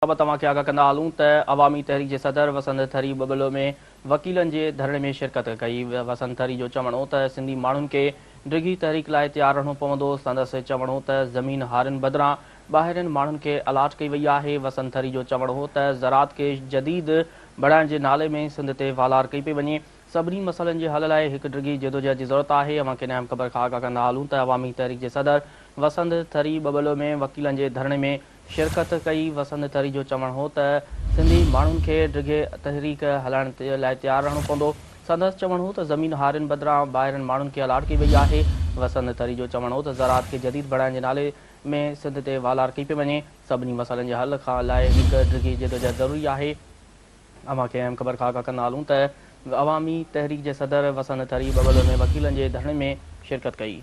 بابت توهان کي آگاهه ڪندا هلون ته عوامي تحريڪ جي صدر وسند ٿري ٻٻلو ۾ وڪيلن جي ڌرڻي ۾ شرڪت ڪئي. وسند ٿري جو چوڻ هو ته سنڌي ماڻهن کي ڊگهي تحريڪ لاء تيار رهڻو پوندو. سندس چوڻ هو ته زمين هارين بدران ٻاهرين ماڻهن کي الاٽ ڪئي وئي آهي. وسند ٿري جو چوڻ هو ته زراعت کي جديد بڻائڻ جي نالي ۾ سنڌ تي والار ڪئي پئي وڃي. سڀني مسئلن جي حل لاء هڪ ڊگهي جدوجهد جي ضرورت آهي. اوهان کي اهم خبر کان آگاهه ڪندا هلون ته عوامي تحريڪ جي صدر وسند ٿري ٻٻلو ۾ وڪيلن جي ڌرڻي ۾ شرڪت ڪئي. وسند ٿري جو چوڻ هو ته سنڌي ماڻهن کي ڊگهي تحريڪ هلائڻ لاء تيار رهڻو پوندو. سندس چوڻ هو ته زمين هارين بدران ٻاهرين ماڻهن کي الاٽ ڪئي وئي آهي. وسند ٿري جو چوڻ هو ته زراعت کي جديد بڻائڻ جي نالي ۾ سنڌ تي والار ڪئي پئي وڃي. سڀني مسئلن جي حل کان لاء هڪ ڊگهي جدوجهد ضروري آهي. اوهان کي اهم خبر کان آگاهه ڪندا هلون ته عوامي تحريڪ جي صدر وسند ٿري ٻٻلو ۾ وڪيلن جي ڌرڻي ۾ شرڪت ڪئي.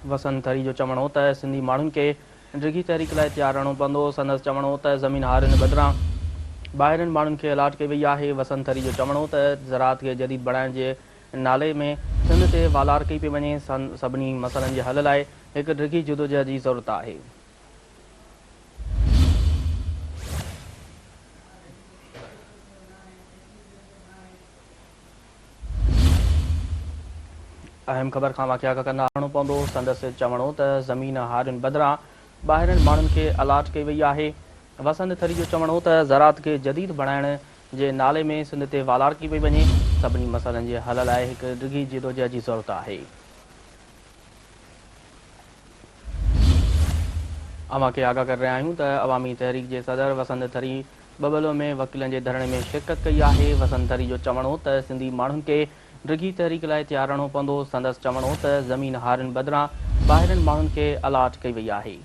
وسند ٿري جو چوڻ هو ته سنڌي ماڻهن کي ڊگهي تحريڪ لاء تيار رهڻو پوندو. سندس چوڻ هو ته زمين هارين بدران ٻاهرين ماڻهن کي الاٽ ڪئي وئي آهي. وسند ٿري جو چوڻ هو ته زراعت کي جديد بڻائڻ جي نالي ۾ سنڌ تي والار ڪئي پئي وڃي، سڀني مسئلن جي حل لاء هڪ ڊگهي جدوجهد جي ضرورت آهي. اهم خبر کان واقعا ڪندا رهڻو پوندو. سندس چوڻ هو ته زمين هارين بدران ٻاهرين ماڻهن کي الاٽ ڪئي وئي آهي. وسند ٿري جو چوڻ هو ته زراعت کي جديد بڻائڻ جي نالي ۾ سنڌ تي والار ڪئي پئي وڃي، سڀني مسئلن جي حل لاء هڪ ڊگهي جدوجهد جي ضرورت آهي. اوهان کي آگاهه ڪري رهيا آهيون ته عوامي تحريڪ جي صدر وسند ٿري ٻٻلو ۾ وڪيلن جي ڌرڻي ۾ شرڪت ڪئي آهي. وسند ٿري جو چوڻ هو ته سنڌي ماڻهن کي ڊگهي تحريڪ لاء تيار رهڻو پوندو. سندس چوڻ هو ته زمين هارين بدران ٻاهرين ماڻهن کي الاٽ ڪئي وئي آهي.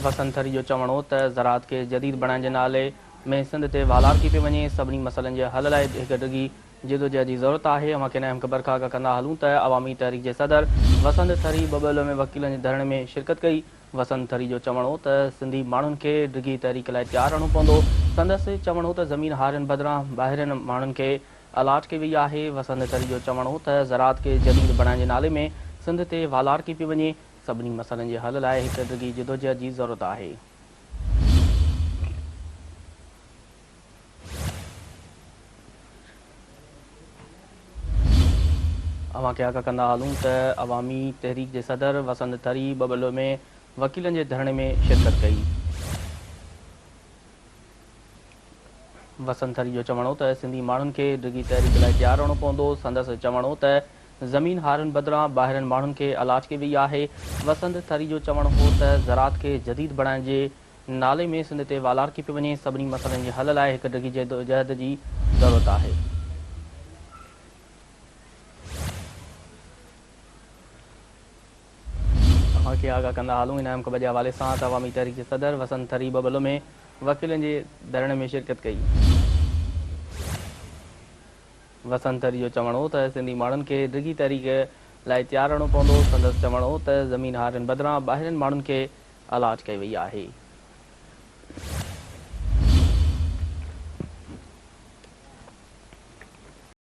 وسند ٿري جو چوڻ هو ته زراعت کي جديد بڻائڻ جي نالي ۾ سنڌ تي والار ڪئي پئي وڃي، سڀني مسئلن جي حل لاء هڪ ڊگهي جدوجهد جي ضرورت آهي. اوهان کي اهم خبر کان آگاهه ڪندا هلون ته عوامي تحريڪ جي صدر وسند ٿري ٻٻلو ۾ وڪيلن جي ڌرڻي ۾ شرڪت ڪئي. وسند ٿري جو چوڻ هو ته سنڌي ماڻهن کي ڊگهي تحريڪ لاء تيار رهڻو پوندو. سندس چوڻ هو ته زمين هارين بدران ٻاهرين ماڻهن کي الاٽ ڪئي وئي آهي. وسند ٿري جو چوڻ هو ته زراعت کي جديد بڻائڻ جي نالي ۾ سنڌ تي والار ڪئي پئي وڃي، سڀني مسئلن جي حل لاء هڪ ڊگهي جدوجهد جي ضرورت آهي. اوهان کي آگاهه ڪندا هلون ته عوامي تحريڪ جي صدر وسند ٿري ٻٻلو ۾ وڪيلن جي ڌرڻي ۾ شرڪت ڪئي. وسند ٿري جو چوڻ هو ته سنڌي ماڻهن کي ڊگهي تحريڪ لاء تيار رهڻو پوندو. سندس چوڻ هو ته زمين هارين بدران ٻاهرين ماڻهن کي الاٽ ڪئي وئي آهي. وسند ٿري جو چوڻ هو ته زراعت کي جديد بڻائڻ جي نالي ۾ سنڌ تي والار ڪئي پئي وڃي، سڀني مسئلن جي حل لاء هڪ ڊگهي جدوجهد جي ضرورت آهي. اوهان کي آگاهه ڪندا هلون انعام ڪب جي حوالي سان ته عوامي تحريڪ جي صدر وسند ٿري ٻٻلو ۾ وڪيلن جي ڌرڻي ۾ شرڪت ڪئي. وسند ٿري جو چوڻ هو ته سنڌي ماڻهن کي ڊگهي تحريڪ لاء تيار رهڻو پوندو. سندس چوڻ هو ته زمين هارين بدران ٻاهرين ماڻهن کي الاٽ ڪئي وئي آهي.